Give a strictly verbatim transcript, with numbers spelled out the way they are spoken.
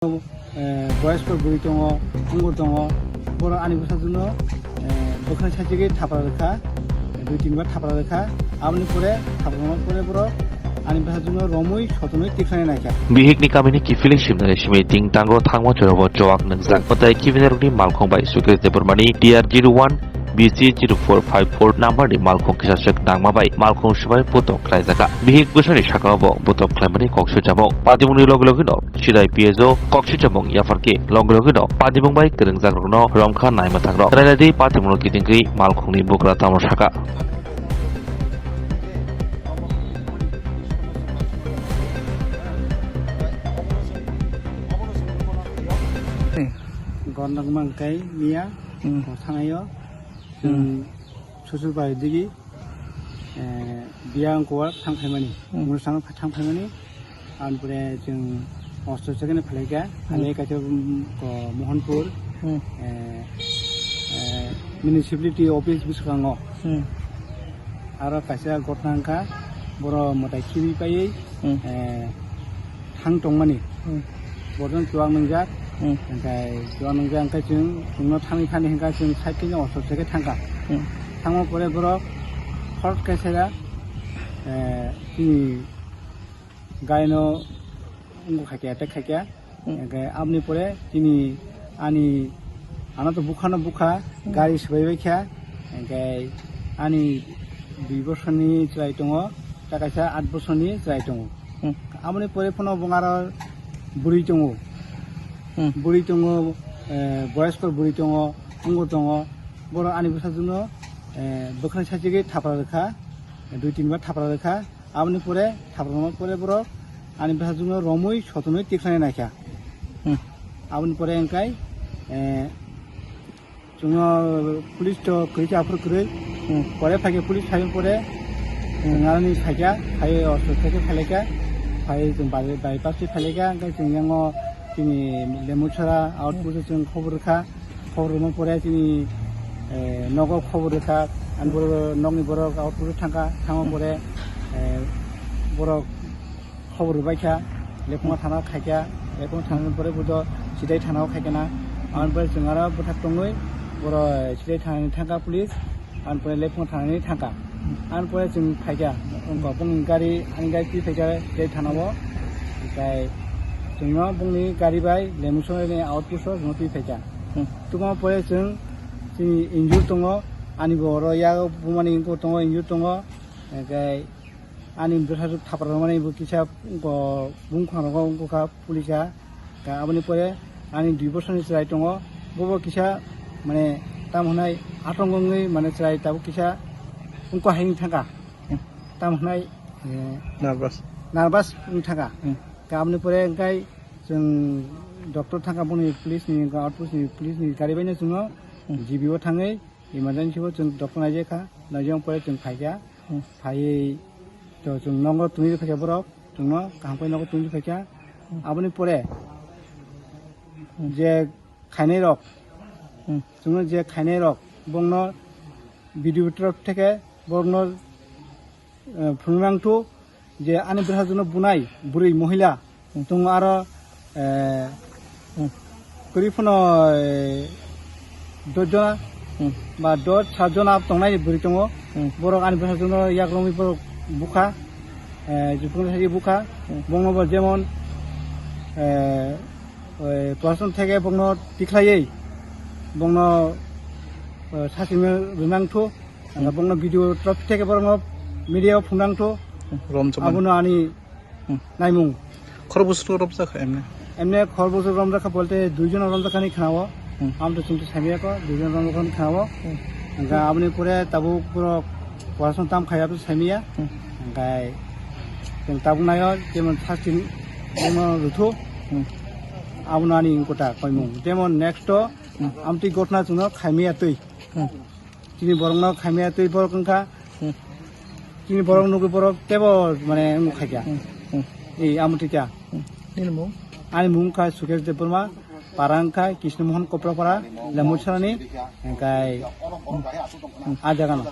eh, boyosko bwrwi tongo, ungur tongo, borok ani bwsajwkno, eh, bwkhwnai sachigwi thapra rwkha, dui tin bar thapra rwkha, aboni pore thapra rwma pore borok ani bwsajwkno romwi sotonwi tikhlai naikha. Bihikni kamini kiphilwi simnani simi ting tango thangma chorobo chowak nwngjak. Mwtai khibinnarokni malkhung bai Sukesh Debbarmani D R zero one B C zero four five four number ni malkhung kisaswk nangma bai malkhung swbai putok khlaijaka. Bihik bwsani sakao bo putok khlaimani kok sujamo. Patimungni loge loge no Chidai P S O kok sujamung yapharkhe loge loge no patimung bai kwrwngjak rokno romkha naima thangrok. Railadi patimungno kitingwi malkhungni bugra tamo saka. Gornok mangkai miya, hmm, thangnaio, hmm, chwng susu bai digi, eh, biya wngkha thang phaimani, hmm, murusang thang phaimani, ampore chwng ostro chekene phalika, hmm, phalai kaisa, um, ko Mohanpur, hmm, eh, eh, municipality office bwskango. Hmm. Aro kaisa ghotna wngkha, borok mwtai khibi paiwi, hmm, eh, thang tongmani. Hmm. Borokno chuwak nwngjak, hmm, hwnkhe chuwak nwngjak hwnkhe chwng chwngno thangwi thani hwnkhe chwng side khe ostro chekhe thangkha. Hmm. Thangma pore borok hot kaisa, eh, chini gaino wngkha khe attack khaikha. Hmm. Hwnkhe aboni pore chini ani ano to bukhano bukha, hmm, gari swbai bai kha. Hwnkhe ani dui bosoni chwrai tongo, ta kaisa aat bosoni chwrai tongo. Hmm. Aboni pore phano bo aro bwrwi tongo. Hmm. Bwrwi tongo, eh, boyosko bwrwi tongo, ungur tongo. Borok ani bwsajwkno, eh, bwkhwnai sachigwi thapra rwkha, dui tin bar thapra rwkha. Aboni pore thapra rwma pore borok ani bwsajwkno romwi sotonwi tikhlai naikha. Hmm. Aboni pore hwnkhe, eh, chwngno police to kwrwi khe aphuru kwrwi. Hmm. Pore phaikhe police phaimani pore, hmm, chwng aroni phaikha, phaiwi ostro khe phailaikha, phaiwi chwng bai-, bypass se phailaikha, hwnkhe chwng yango chini Lemuchara outpost o chwng khobor rwkha. Khobor rwma pore chini, eh, nogo khobor rwkha, ani borok, nokni borok outpost o thangkha, thangma pore, eh, borok khobor rwbaikha, Lephungo thana khaikha, Lephungo thanani pore budo Sidai thanao khaikha na, ani pore chwng aro bwthak tongwi borok Sidai thanani thangkha police, ani pore Lephungo thanani thangkha. Ani pore chwng phaikha, wngkha bongni gari, ani gari twi phaikha tei thanao. Hwnkhe chwngno bongni gari bai Lemuchorani outpost o chwngno twi phaikha. Hmm. Tubuma pore chwng chini injure tongo, ani bo oro yago bumani wngkha tongo, injure tongo. Hwnkhe ani bwsajwk thapra rwmani bo kisa wngkha bumkhang rogo wngkha police ha. Ka aboni pore ani dui bosoni chwrai tongo, bobo kisa, mane, tamo hwnai atong wngwi, mane, chwrai tabuk kisa wngkha hai wng thangkha. Tamo hwnai, eh, nervous. Nervous wng thangkha. Hmm. Ka aboni pore hwnkhe chwng doctor thangkha, boni police ni, outpost ni police ni gari bai no chwngno, hmm, G B o thangwi emergency o chwng doctor naijakha, naijak pore chwng phaikha. Hmm. Phaiwi to chwng nogo tungwi phaikha borok, chwngno kaham khe nogo tungwi phaikha. Hmm. Aboni pore, hmm, je khainai rok, hmm, chwngno je khainai rok, bongno B D O torof theke borokno, eh, phunuknangthu je ani bwsajwkno bunai bwrwi mohila, hmm, tongo aro, eh, hmm, kwrwi phano, eh, dos jona, hmm, ba dos sat jona tongnai bwrwi tongo. Hmm. Borok ani bwsajwkno yakrwngwi borok bukha, eh, jukung thaiwi bukha. Hmm. Bongno bo jemon, eh, eh, proshashan theke bongno tikhlaiwi bongno, eh, sachimwi rwnangthu. Hmm. Bongno B D O torof theke borokno media o phunuknangthu. Romjakmani. Abono ani Hmm. Naimung. Khorokbosor romjakha emne? Emne khorokbosor romjakha bolte duijon romjakha hinwi khnao. Hmm. Amto chwngto saimiyakho, duijon romjakha hinwi khnao. Hmm. Hwnkhe aboni pore tabuk borok porasona tam khai aboni saimiya. Hmm. Hwnkhe chwng tabuk naio, jemon first team, jemon ruthu. Hmm. Abono ani wngkota koimung. Jemon next o, hmm, amtwi gotna chwngno khaimiya twi. Hmm. Chini borokno khaimaya twi borok wngkha. Hmm. Chini borok nugwi borok teibo mane wngkha kha. Hmm. Hmm. Ei amo twi kha. Hmm. Nini mung? Ani mung wngkha Sukesh Debbarma, para wngkha Krishna Mohan Koprapara, Lemursorani, hwnkhe hmm, ah jagano.